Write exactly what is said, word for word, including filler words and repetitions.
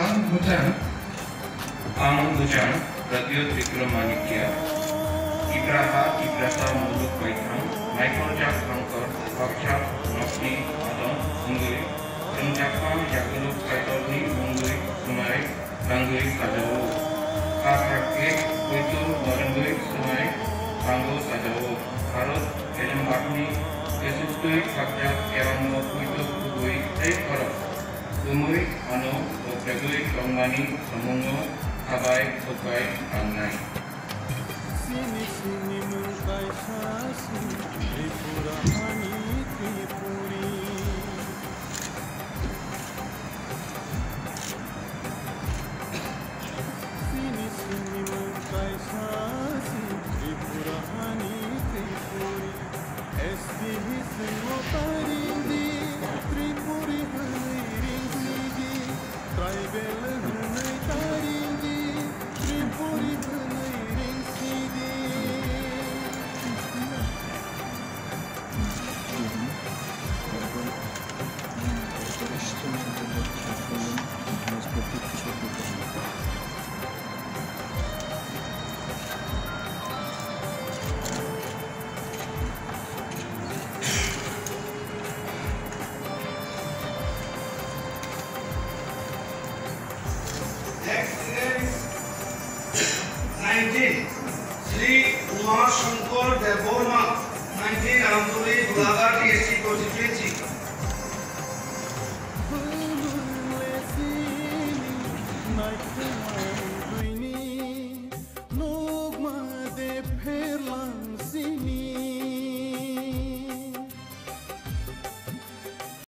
Ang Bhutan. Ang Bhutan, Radio Tripura Manikya, Tipraha, Tiprasa, Muluk Baithang, Michael Jack Hangkor, Bakchak, Nokni, Adon, Ungui, Rungjakma, Yaguluk, Kaitorni, Mungui, Sumai, Rangui, Sajao, Kathak, Kek, Kuitu, Warangui, Sumai, Rango, Sajao, Bharat, Elembakni, Kesustui, Khakjak, Kerangno, Kuitu, Kubui, Tei Khorok. Tumui ano bokhogwi tongmani samungo khabai thukai tangnai. Sini sini mung kaisa si Tripura hani Tripuri. Sini sini mung kaisa si Tripura hani Tripuri. S T hising o taring di, Tripuri hwnwi ring si di. Tribal hwnwi taring di, Tripuri hwnwi ring si di. Ex-President nineteen, Shri Uma Shankar Debbarma, nineteen Amturi, Golaghat, T S C constituency. Nukma de pherlang